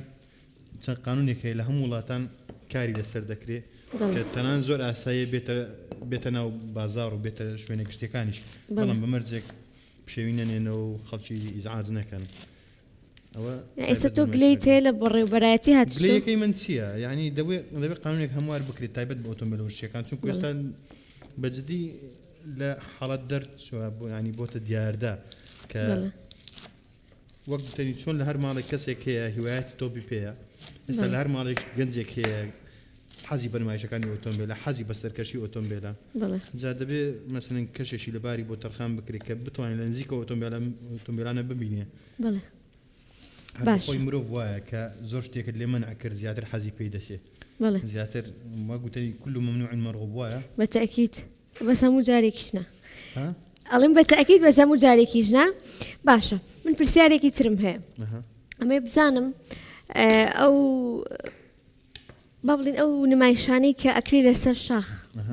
چەند قانونێک هەیە لە هەموو وڵاتان کاری لەسەر دەکرێت کە تەنان زۆر ئاساییە بێتە بێتە ناو بازار و بێتە شوێنە گشتیەکانیش بەڵام بە مەرجێک پشێوی نەنێنەوە و خەڵکی ئیزعاج نەکەن ئەوە ئێستا تۆ گلەیت هەیە لە بەڕێوبەرایەتی هاتوچۆ؟ گلەیەکەی من چییە؟ یعنی دەبێ دەبێ قانونێک هەموار بکرێت تایبەت بە ئۆتۆمبیل وەرزشیەکان چونکو ئێستا بە جدی لە حاڵەت دەرچوە بۆ ینی بۆتە دیاردە کە وەک گوتەنی چۆن لە هەر ماڵێک کەسێک هەیە هیوایەتی تۆپی پێیە ئێستا لە هەر ماڵێک گەنجێک هەیە حەزی بە نمایشەکانی ئۆتۆمبیلە حەزی بە سەرکەشی ئۆتۆمبیلە جا دەبێ مەسەلەن کەشێکی لەباری بۆ تەرخان بکرێت کە بتوانێت لە نزیکە ئۆتۆمبیلە ئۆتۆمبیلانە ببینێ خۆی مرۆڤ وایە کە زۆر شتێکت لێ مەنع کرد زیاتر حەزی پێی دەچێت زیاتر وەک گوتەنی كل ممنوع مرغوب وایە بەتەکیت بەس هەموو جارێکیش نا. ها؟ ئەڵێم بە تەئکید بەس هەموو جارێکیش نا. باشە من پرسیارێکی ترم هەیە. ئەمەی بزانم ئەو با بڵین ئەو نمایشانەی کە ئەکری لەسەر شاخ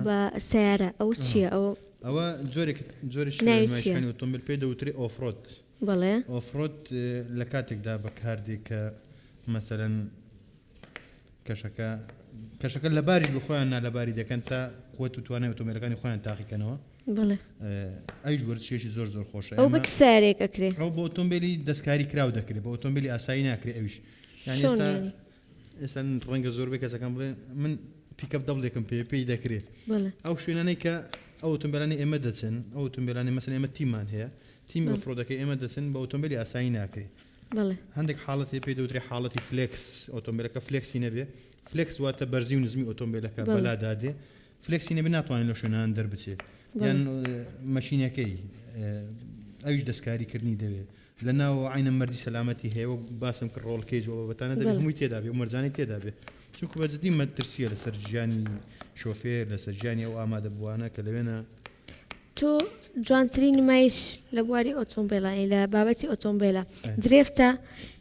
بە سیارە ئەو چییە ئەو ئەوە جۆرێک جۆرێکی نمایشەکانی ئۆتۆمبیل پێی دەوترێ off-road بەڵێ off-road لە کاتێکدا بەکاردێ کە مەسەلەن کەشەکە کەشەکە لەباریش بە خۆیان نالەباری دەکەن تا قوت و توانای ئۆتۆمبیلەکانی خۆیان تاقیکەنەوە بەڵێ ئەویش وەرزشێکی زۆر زۆر خۆشە ئەو بە چ سەیارەیەک ئەکرێ؟ ئەو بە ئۆتۆمبیلی دەستکاری کراو دەکرێت بە ئۆتۆمبیلی ئاسایی ناکرێ ئەویش یانی چۆن ئێستا یانی؟ ئێستا ڕەنگە زۆربەی کەسەکان بڵێن من pickup double ێکم پێ پێی دەکرێ بەڵێ ئەو شوێنانەی کە ئەو ئۆتۆمبیلانەی ئێمە دەچن ئەو ئۆتۆمبیلانەی مەسەلەن ئێمە تیممان هەیە تیمی بەڵێ off-road ەکەی ئێمە دەچن بە ئۆتۆمبیلی ئاسایی ناکرێ بەڵێ. هەندێک حاڵەت هەیە پێی دەوترێ حاڵەتی flex، ئۆتۆمبێلەکە flex ی نەبێ، flex واتە بەرزی و نزمی ئۆتۆمبێلەکە بەڵێ. بەلا دادێ، flex ی نەبێ ناتوانێت لەو شوێنانە دەربچێ، بەڵێ. یان مەکینەکەی ئەویش دەستکاری کردنی دەوێ، لە ناوەوە عەینەن مەرجی سەلامەتی هەیە وەک باسم کرد roll cage و ئەو بابەتانە دەبێ بەڵێ. هەمووی تێدا بێ و مەرجانەی تێدا بێ، چونکو بە جدی مەترسییە لەسەر ژیانی شۆفێر، لەسەر ژیانی ئەو ئامادەبووانە کە لەوێنە. تۆ جوانترین نمایش لە بواری ئۆتۆمبێلە یانی لە بابەتی ئۆتۆمبێلە drift ە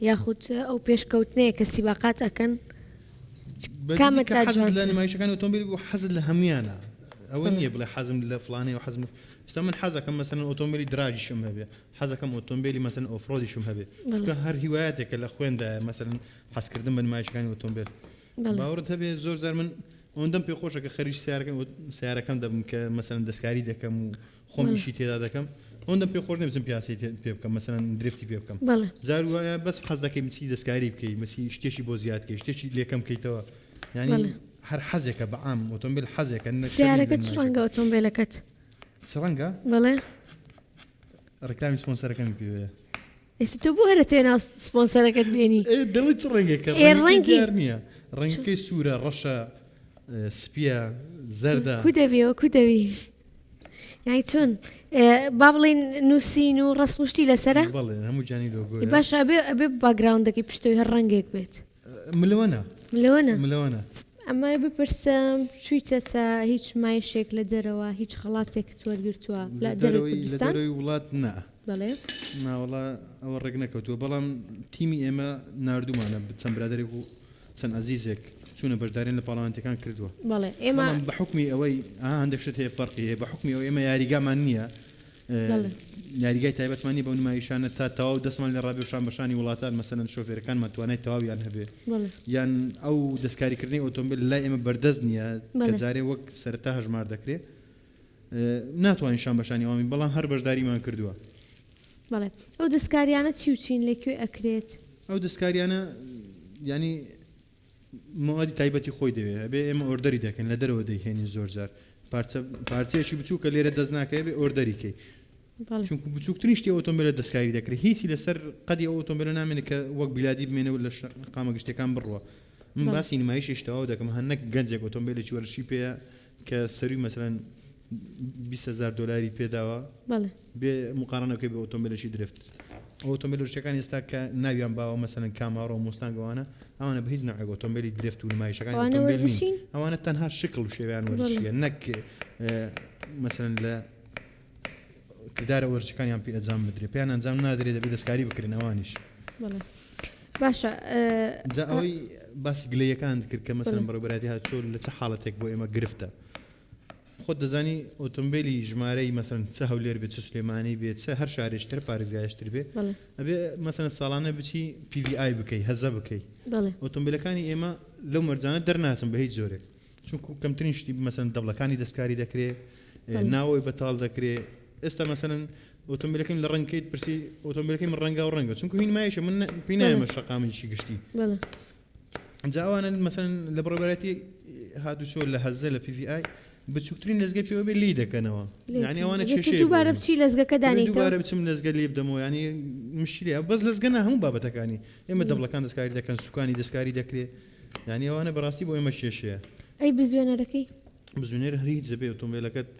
یاخود ئەو پێشکەوتنەیە کە سیباقات ئەکەن کامت لا حەزت لە جوانترە؟ نمایشەکانی ئۆتۆمبیل بوو حەزت لە هەمویانە ئەوە نییە بڵێ حەزم لە فلانەیە و حەزم ئێستا من حەزەکەم مەسەلەن ئۆتۆمبیلی drag یشم هەبێ حەزەکەم ئۆتۆمبیلی مەسەلەن off-road یشم هەبێ چونکە هەر هیوایەتێکە لە خوێندایە مەسەلەن حەزکردن بە نمایشەکانی ئۆتۆمبیل باوەڕت هەبێ زۆر جار من ئەوەندەم پێ خۆشە کە خەریکی سیارەکەم سیارەکەم دەبم کە مەسەلەن دەستکاری دەکەم و خۆم ئیشی تێدا دەکەم ئەوەندەم پێ خۆش نیە بچم پیاسەی پێ بکەم مەسەلەن drift ی پێ بکەم جار وایە بەس حەز دەکەی بچی دەستکاری بکەی مەسی شتێکی بۆ زیاد کەی شتێکی لێکەم کەیتەوە یعنی هەر حەزێکە بە عام ئۆتۆمبیل حەزێکە سیارەکە چ ڕەنگە ئۆتۆمبیلەکەت؟ چ ڕەنگە؟ بەڵێ ڕیکلامی سپۆنسەرەکەمی پێوەیە. ئێستا تۆ بۆ هەرە تێ ناو سپۆنسەرەکەت بێنی؟ ئێ دەڵێی چ ڕەنگێکە؟ ئێ ڕەنگەکەی ڕەنگی دیار نییە. ڕەنگەکەی سوورە، ڕەشە، سپییە، زەردە. کو دەبی ئەوە کو دەبی؟ یانی چۆن؟ با بڵێین نووسین و ڕەسم و شتی لەسەرە؟ بەڵێ هەموو جانی لۆگۆیە. باشە ئەبێ ئەبێ background ەکەی پشتەوەی هەر ڕەنگێک بێت. ملەوەنە. ملەوەنە؟ ملەوەنە. ئەمە بپرسم چوویتەتە هیچ نمایشێک لە دەرەوە هیچ خەڵاتێکت وەرگرتووە لە دەرەوەی لە کوردستان؟ دەرەوەی وڵات نا. بەڵێ. ناوەڵا ئەوە ڕێک نەکەوتووە بەڵام تیمی ئێمە ناردوومانە چەند برادەرێک و چەند ئەزیزێک چوونە بەشداریان لە پاڵەوانێتیەکان کردووە بەڵێ ئێمە بەڵام بە حوکمی ئەوەی ئا هەندێک شت هەیە فەرقی هەیە بە حوکمی ئەوەی ئێمە یاریگامان نییە. یاریگای تایبەتمان نیە بەو نمایشانە تا تەواو دەستمان لێ ڕابێ و شان بە شانی وڵاتان مەسەلەن شۆفێرەکانمان توانای تەواویان هەبێ یان ئەو دەستکاریکردنی ئۆتۆمبیل لای ئێمە بەردەست نییە کە جارێ وەک سەرەتا هەژمار دەکرێ ناتوانین شان بەشانی ئەوان بەڵام هەر بەشداریمان کردووە. بەڵێ ئەو دەستکاریانە چی و چین لە کوێ ئەکرێت؟ ئەو دەستکاریانە یانی مەوادی تایبەتی خۆی دەوێ ئەبێ ئێمە order ی دەکەین لە دەرەوە دەیهێنین زۆر جار پارچە پارچەیەکی بچووکە لێرە دەست ناکەوێ بێ order ی کەی چونکو بچووکترین شتی ئۆتۆمبیلە دەستکاری دەکرێت هیچی لەسەر قەدی ئەو ئۆتۆمبیلە نامێنێت کە وەک بیلادی بمێنێ و لە شەقامە گشتیەکان بڕوا من باسی نمایشیش تەواو دەکەم هە نەک گەنجێک ئۆتۆمبیلێکی وەرزشی پێیە کە سەروی مەسەلەن 20 هەزار دۆلاری پێداوە بێ مقارنە بکەی بە ئۆتۆمبیلێکی drift. ئەو ئۆتۆمبیلە وشکەکان ئێستا کە ناویان باوە مەسەلەن کامارۆ و موستانگ ئەوانە ئەوانە بە هیچ نەوعێک ئۆتۆمبیلی drift و نمایشەکانی ئەوانە ئۆتۆمبیل نین. وەرزشین؟ ئەوانە تەنها شکڵ و شێوەیان وەرزشیە نەک مەسەلەن لە کردارە وەرزشەکانیان پێ ئەنجام بدرێ پێیان ئەنجام نادرێ دەبێ دەستکاری بکرێن ئەوانیش. بەڵێ باشە جا ئەوەی باسی گلەیەکانت کرد کە مەسەلەن بەڕێوەبەرایەتی هاتوچۆ لە چ حاڵەتێک بۆ ئێمە گرفتە خۆت دەزانی ئۆتۆمبیلی ژمارەی مەسەلەن چ هەولێر بێت چ سلێمانی بێت چ هەر شارێکی تر پارێزگایش تر بێ ئەبێ مەسەلەن ساڵانە بچی PVI بکەی هەزە بکەی ئۆتۆمبیلەکانی ئێمە لەو مەرجانە دەرناچن بە هیچ جۆرێک چونکو کەمترین شتی مەسەلەن دەبڵەکانی دەستکاری دەکرێ ناوەوەی بەتاڵ دەکرێ ئێستا مەسەلەن ئۆتۆمبیلەکەم لە ڕەنگ کەیت پرسی ئۆتۆمبیلەکەی من ڕەنگا و ڕەنگە چونکو هین مایشە من پێی نایەمە شەقامێکی گشتی جا ئەوانە مەسەلەن لە بەڕێوەبەرایەتی هاتوچۆ لە هەزە لە PVI بچووکترین لەزگەی پێوە بێ لێی دەکەنەوە یعنی ئەوانە کێشەیە بۆ دووبارە بچی لەزگەکە دانیتەوە دووبارە بچم لەزگە لێ بدەمەوە یعنی مشکلەیە بەس لەزگە نا هەموو بابەتەکانی ئێمە دەبڵەکان دەستکاری دەکەن سوکانی دەستکاری دەکرێ یعنی ئەوانە بەڕاستی بۆ ئێمە کێشەیە. ئەی بزوێنەرەکەی؟ بزوێنەر هەر هیچ دەبێ ئۆتۆمبیلەکەت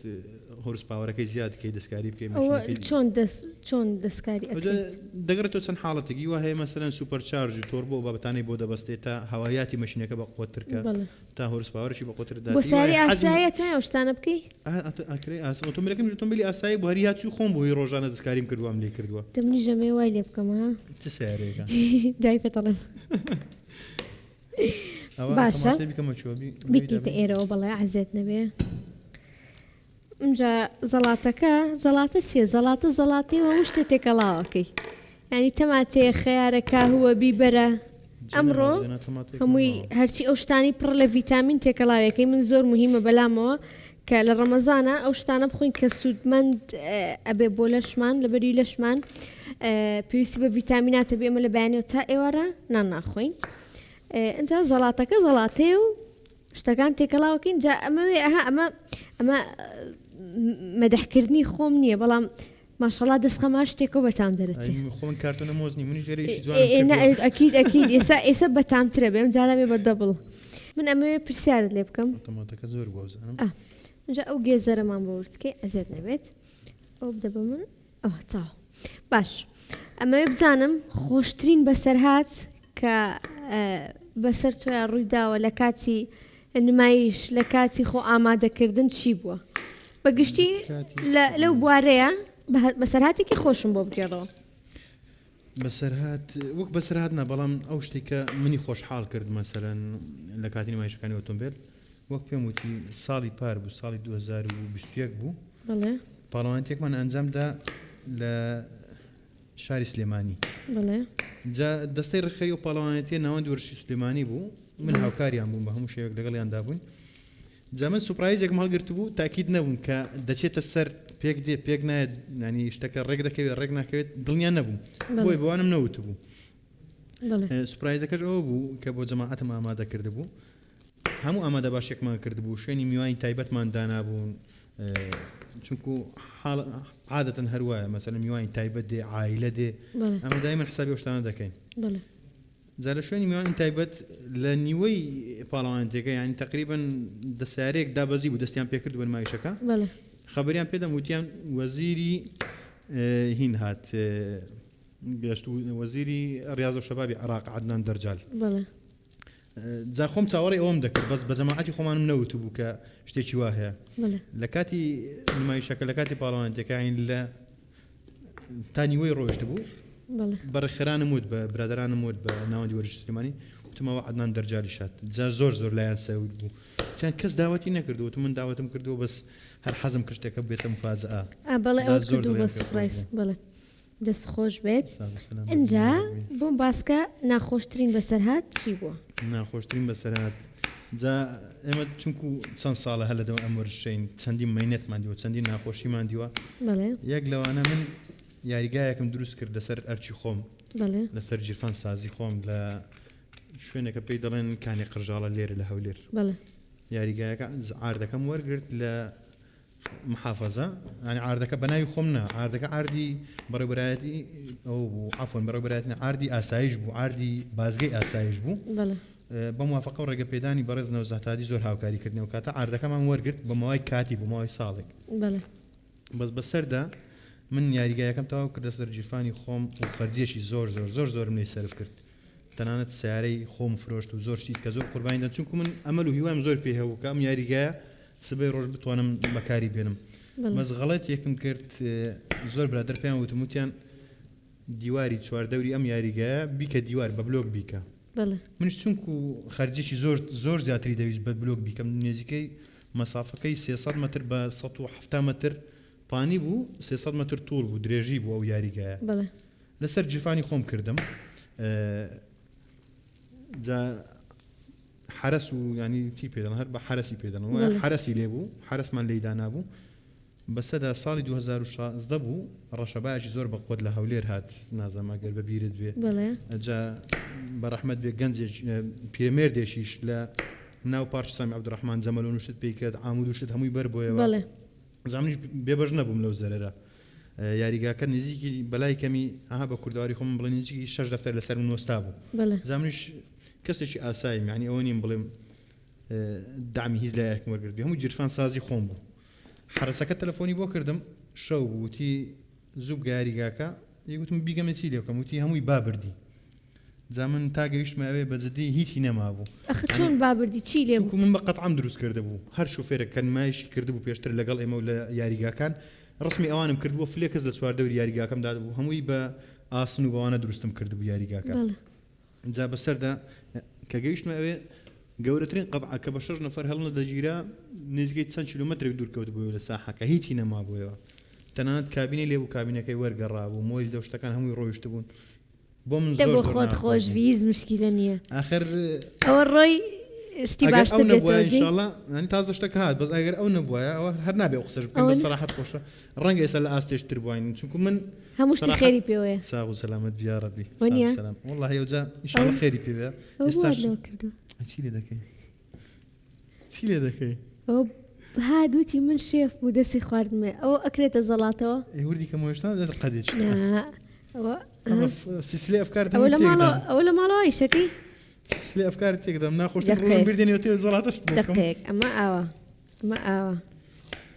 horse power ەکەی زیاد کەی دەستکاری بکەی ئەوە چۆن دەست چۆن دەستکاری ئەکرێت؟ دەگەڕێتەوە چەند حاڵەتێکی وا هەیە مەسەلەن supercharge و تۆربۆ و بابەتانەی بۆ دەبەستێت تا هەوایاتی مەشینەکە بە قوەتتر کە تا horse power ەشی بە قوەتتر دات بۆ ساری ئاسایە توانای ئەو شتانە بکەی؟ ئەکرێ ئاسا ئۆتۆمبیلەکەم ئۆتۆمبیلی ئاسایی بوو هەر هاتووی خۆم بوو هی ڕۆژانە دەستکاریم کردووە ئەم لێی کردووە. دە منیش ئەمەوێ وای لێ بکەم ها. چ سەیارەیەکە؟ دوای پێت ئەڵێم. باشە بیکەیتە ئێرەوە بەڵێ عەزێت نەبێ ئینجا زەڵاتەکە زەڵاتە چیە زەڵاتە زەڵاتی و هەموو شتێ تێکەڵاوەکەی ینی تەماتەیە خەیارەکە هووە بیبەرە ئەمڕۆ هەمووی هەرچی ئەو شتانی پڕ لە ڤیتامین تێکەڵاوەکەی من زۆر مهمە بەلامەوە کە لە ڕەمەزانە ئەو شتانە بخۆین کە سوودمەند ئەبێ بۆ لەشمان لەبەری لەشمان پێویستی بە ڤیتامیناتە بێ ئێمە لە بەیانیەوە تا ئێوارە نان ناخۆین ئینجا زەڵاتەکە زەڵاتەیە و شتەکان تێکەڵاوکەین جا ئەمەوێ ئەها ئەمە ئەمە مەدحکردنی خۆم نییە بەڵام ماشەڵا دەست خەما شتێکە بەتام دەرەچێ خۆ من کارتۆنە مۆز نی منیش لێرە ئیشی جوانم کردووە. ئەکید ئەکید ئێسا ئێسا بەتامترە بێ ئەم جارە بێ بە double من ئەمەوێ پرسیارت لێ بکەم تەماتەکە زۆر بووە بزانم ئا جا ئەو گێزەرەمان بۆ ورد کەی ئەزیەت نەبێت ئەو بدە بە من ئەوە تاو باش ئەمەوێ بزانم خۆشترین بەسەرهات کە بەسەر تۆیا ڕووی داوە لە کاتی نمایش لە کاتی خۆ ئامادەکردن چی بووە؟ بە گشتی لەو بوارەیە بەسەرهاتێکی خۆشم بۆ بگێڕەوە. بەسەرهات وەک بەسەرهات نا بەڵام ئەو شتێک کە منی خۆشحاڵ کرد مەسەلەن لە کاتی نمایشەکانی ئۆتۆمبێل وەک پێم وتی ساڵی پار بوو ساڵی 2021 بوو پاڵەوانێتیەکمان ئەنجامدا لە شاری سلێمانی. بەڵێ. جا دەستەی ڕێکخەری ئەو پاڵەوانێتیە ناوەندی وەرزشی سلێمانی بوو، من هاوکاریان بووم بە هەموو شێوەیەک لەگەڵیاندا بووین. جا من surprise ێکم هەڵگرتبوو تاکید نەبووم کە دەچێتە سەر پێک دێ پێک نایەت ینی شتەکە ڕێک دەکەوێت ڕێک ناکەوێت دڵنیا نەبووم بۆیە بەوانم نەوتبوو. surprise ەکەش ئەوە بوو کە بۆ جەماعەتم ئامادە کردبوو. هەموو ئامادەباشیەکمان کردبوو، شوێنی میوانی تایبەتمان دانابوون، چونکو عادەتەن هەر وایە مەسەلەن میوانی تایبەت دێ، عایلە دێ، ئەمە دایمەن حسابی ئەو شتانە دەکەین. جا لە شوێنی میوانی تایبەت لە نیوەی پاڵەوانێتیەکە یانی تەقریبەن دە سەیارەیەک دابەزی بوو دەستیان پێکرد بە نمایشەکە خەبەریان پێدەم وتیان وەزیری هین هات گەشت وەزیری ڕیاضە و شەبابی عێراق عەدنان دەرجال. جا خۆم چاوەڕێی ئەوەم دەکرد بەس بە جەماعەتی خۆمانم نەوتبوو کە شتێکی وا هەیە لە کاتی نمایشەکە لە کاتی پاڵەوانێتیەکە عین لە تا نیوەی ڕۆیشت بوو بە ڕێکخەرانم وت بە برادرانم وت بە ناوەندی وەرزشی سلێمانی وتم ئەوە عەدنان دەرجالیش هات جا زۆر زۆر لایان سەیر بوو وتیان کەس داوەتی نەکردووە وتم من داوەتم کردووە بەس هەر حەزم کرد شتێکە ببێتە مفاجئە ئا بەڵێ جا ئەوەت زۆر کردووە بە دڵیان پێ خۆش سوپرایز بوو. بەڵێ دەست خۆش بێت ساغ و سەلامەت بن ئینجا یاڕەبی. بۆم باسکە ناخۆشترین بەسەرهات چی بووە؟ ناخۆشترین بەسەرهات جا ئێمە چونکو چەند ساڵە هەر لەدەوە ئەم وەرزشەین چەندین مەینەتمان دیوە چەندین ناخۆشیمان دیوە بەڵێ. یەک لەوانە من یاریگایەکم دروست کرد لەسەر ئەرکی خۆم بەڵێ. لەسەر گیرفان سازی خۆم لە شوێنێکە پێی دەڵێن کانی قرژاڵە لێرە لە هەولێر بەڵێ. یاریگایەکە عاردەکەم وەرگرت لە محافەزە یانی عاردەکە بە ناوی خۆم نا عاردەکە عاردی بەڕێوبەرایەتی ئەو بوو عەفوەن بەڕێوبەرایەتی نا عاردی ئاسایش بوو عاردی بازگەی ئاسایش بوو بەڵێ. بە موافقە و ڕێگە پێدانی بەڕێز نەوزاد هادی زۆر هاوکاری کردین ئەو کاتە عاردەکەمان وەرگرت بە ماوەی کاتی بۆ ماوەی ساڵێک بەڵێ. بەس بەسەردا من یاریگایەکەم تەواو کرد لەسەر گیرفانی خۆم و خەرجیەکی زۆر زۆر زۆر زۆرم لێ سەرف کرد تەنانەت سەیارەی خۆم فرۆشت و زۆر شتی کە زۆر قوربانی دەم چونکو من ئەمەل و هیوایم زۆر پێ هەبوو کە ئەم یاریگایە سبەی ڕۆژ بتوانم بەکاری بێنم بەس غەڵەتێکم کرد زۆر برادەر پێیان وتم وتیان دیواری چواردەوری ئەم یاریگایە بیکە دیوار بە بلۆک بیکە منیش چونکو خەرجێکی زۆر زۆر زیاتری دەویست بە بلۆک بیکەم نێزیکەی مەسافەکەی 300 متر بە 170 متر پانی بوو 300 متر طول بوو درێژی بوو ئەو یاریگایە لەسەر جیفانی خۆم کردم جا حەرەس و یانی چی پێ دەڵێن هەر بە حەرەسی پێ دەڵێن وایە حەرەسی لێ بوو حەرەسمان لێی دانابوو بەسەدا ساڵی 2016 بوو ڕەشەبایەکی زۆر بە قوت لە هەولێر هات نازانم ئەگەر بە بیرت بێ جا بە ڕەحمەت بێ گەنجێک پیرەمێردێکیش لە ناو پارکی سامی عەبدولڕەحمان جەمەلۆن و شت پێی کرد عامود و شت هەمووی بەر بۆیەوە جا منیش بێبەش نەبووم لەو زەرەرە یاریگاکە نزیکی بەلای کەمی ئەها بە کوردەواری خۆم بڵێ نزیکی شەش دەفتەر لەسەر من وەستا بوو جا منیش کەسێکی ئاساییم یانی ئەوە نیم بڵێم دامی هیچ لایەکم وەرگرت هەموو گیرفان سازی خۆم بوو حەرەسەکە تەلەفۆنی بۆ کردم شەو بوو وتی زوو بگە یاریگاکە وتم بیگەمە چی لێ بکەم وتی هەمووی با بردی جا من تا گەیشتمە ئەوێ بە جدی هیچی نەمابوو. ئەخر چۆن با بردی چی لێ بوو؟ چونکو من بە قەتعەم دروست کردبوو هەر شوفێرێک کە نمایشی کردبوو پێشتر لەگەڵ ئێمە و لە یاریگاکان ڕەسمی ئەوانم کردبووە فلێکس لە چواردەوری یاریگاکەم دادبوو هەمووی بە ئاسن و بەوانە دروستم کردبوو یاریگاکە. بەڵێ. جا بەسەردا کە گەیشتمە ئەوێ گەورەترین قەتعە کە بە شەش نەفەر هەڵنەدەگیرا نزیکەی چەند کیلۆمەترێک دوور کەوتبوویەوە لە ساحەکە هیچی نەمابوویەوە تەنانەت کابینەی لێ بوو کابینەکەی وەرگەڕابوو مۆلیدە و شتەکان هەمووی ڕۆیشتبوون بۆ من دە زۆر بۆ زۆر خۆت ناخۆش خۆش بوو بی هیچ مشکیلە نییە ئاخر ئەوە ڕۆی شتی ئەگەر ئەو باشتر دێتەوە نەبوایە جێی ئینشاڵڵا یانی تازە شتەکە هات بەس ئەگەر ئەو نەبوایە ئەوە هەر نابێ ئەو قسەش بکەم ئەوە بەس ن- سەراحەت خۆشە ڕەنگە ئێستا لە ئاستێش تر بواین چونکو من هەموو شتی سەراحەت خێری پێوەیە ساغ و سەلامەت بی یاڕەبی وە ساغ و نییە سەلام وەڵڵاهی ئەوجا ئەوە ئینشاڵڵا خێری پێوەیە ئەوە بۆ ئێستاش وات لەوە کردووە چی لێ دەکەی چی لێ دەکەی ئەوە هات وتی من شێفم و دەستی خواردمێ ئەوە ئەکرێتە زەڵاتەوە ئێ وردی کەمەوە هێشتا قەدێکی نا ئەوە ئەمە سیسلەی ئەفکارت ئەوە هەمووی لە ماڵەوە تێکدام ئەوە لە ماڵەوە ئیشەکەی سیسلەی ئەفکارت تێکدام ناخۆشترین ڕۆژم دەقەیەک بیر دێنێ تێ زەڵاتەشت بۆ بکەم دەقەیەک ئەمە ئاوا ئەمە ئاوا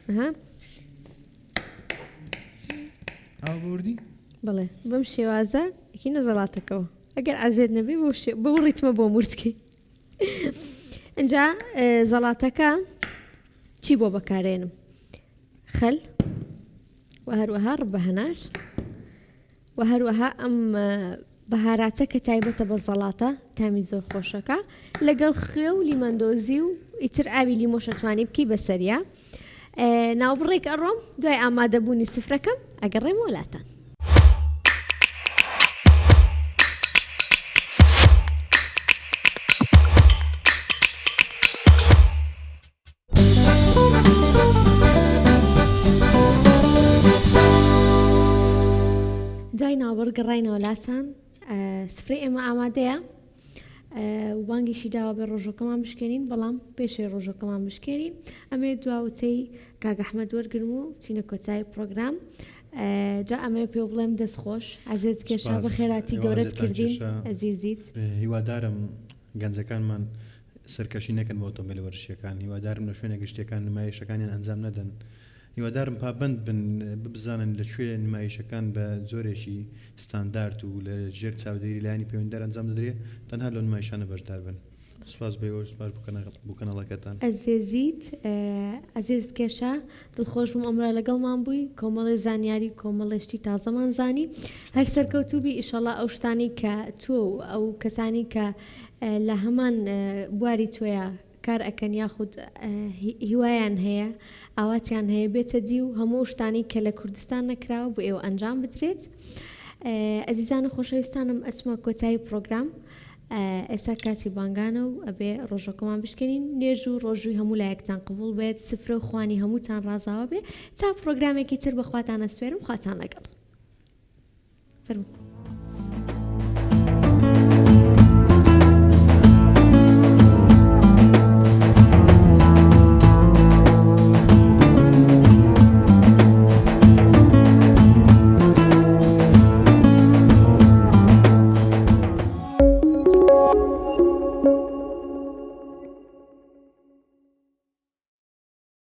ئەها ئاوا بە وردی بەڵێ بەم شێوازە ئەکەینە زەڵاتەکەوە ئەگەر عەزێت نەبێ بەو شێ بەو ڕیتمە بۆم وردکەی ئینجا زەڵاتەکە چی بۆ بەکارێنم خەل و هەروەها ڕبە هەنار و هەروەها ئەم بەهاراتە کە تایبەتە بە زەڵاتە تامی زۆر خۆشەکە لەگەڵ خوێ و لیمەندۆزی و ئیتر ئاوی لیمۆشە توانی بکەی بەسەریا ناوبڕێک ئەڕۆم دوای ئامادەبوونی سفرەکەم ئەگەڕێمەوە لاتان. دوای ناوبڕ گەڕاینەوە لاتان سفرەی ئێمە ئامادەیە و بانگیشی داوە بێ ڕۆژەکەمان بشکێنین بەڵام پێشێ ڕۆژەکەمان بشکێنین ئەمێ دواوتەی کاک ئەحمەد وەرگرم و چینە کۆتایی پرۆگرام جا ئەمێ پێ بڵێم دەست خۆش عەزێت کێشا سوپاس بە خێراتی ئێوە گەورەت عەزێتان کردین کێشا ئەزیزیت. هیوادارم گەنجەکانمان سەرکەشی نەکەن بە ئۆتۆمبێلە وەرزشیەکان، هیوادارم لە شوێنە گشتیەکان نمایشەکانیان ئەنجام نەدەن، هیوادارم پابەند بن ببزانن لە کوێ نمایشەکان بە جۆرێکی ستاندارد و لە ژێر چاودێری لایەنی پەیوەندیدار ئەنجام دەدرێ، تەنها لەو نمایشانە بەشدار بن. سوپاس بۆ ئێوەش سوپاس بۆ کەناڵەکەتان. ئەزێزیت ئەزیز کێشا دڵخۆش بووم ئەمڕۆ لەگەڵمان بووی کۆمەڵێ زانیاری کۆمەڵێ شتی تازەمان زانی هەر سەرکەوتوو بی ئیشەڵا ئەو شتانەی کە تۆ و ئەو کەسانی کە لە هەمان بواری تۆیا کار ئەکەن یاخود هیوایان هەیە ئاواتیان هەیە بێتە دی و هەموو ئەو شتانەی کە لە کوردستان نەکراوە بۆ ئێوە ئەنجام بدرێت. ئەزیزان و خۆشەویستانم ئەچمە کۆتایی پڕۆگرام ئێستا کاتی بانگانە و ئەبێ ڕۆژەکەمان بشکێنین نوێژ و ڕۆژووی هەموو لایەکتان قبوڵ بێت سفرە و خوانی هەمووتان ڕازاوە بێ تا پڕۆگرامێکی تر بەخواتان ئەسپێرم خواتان لەگەڵ. فەرموو.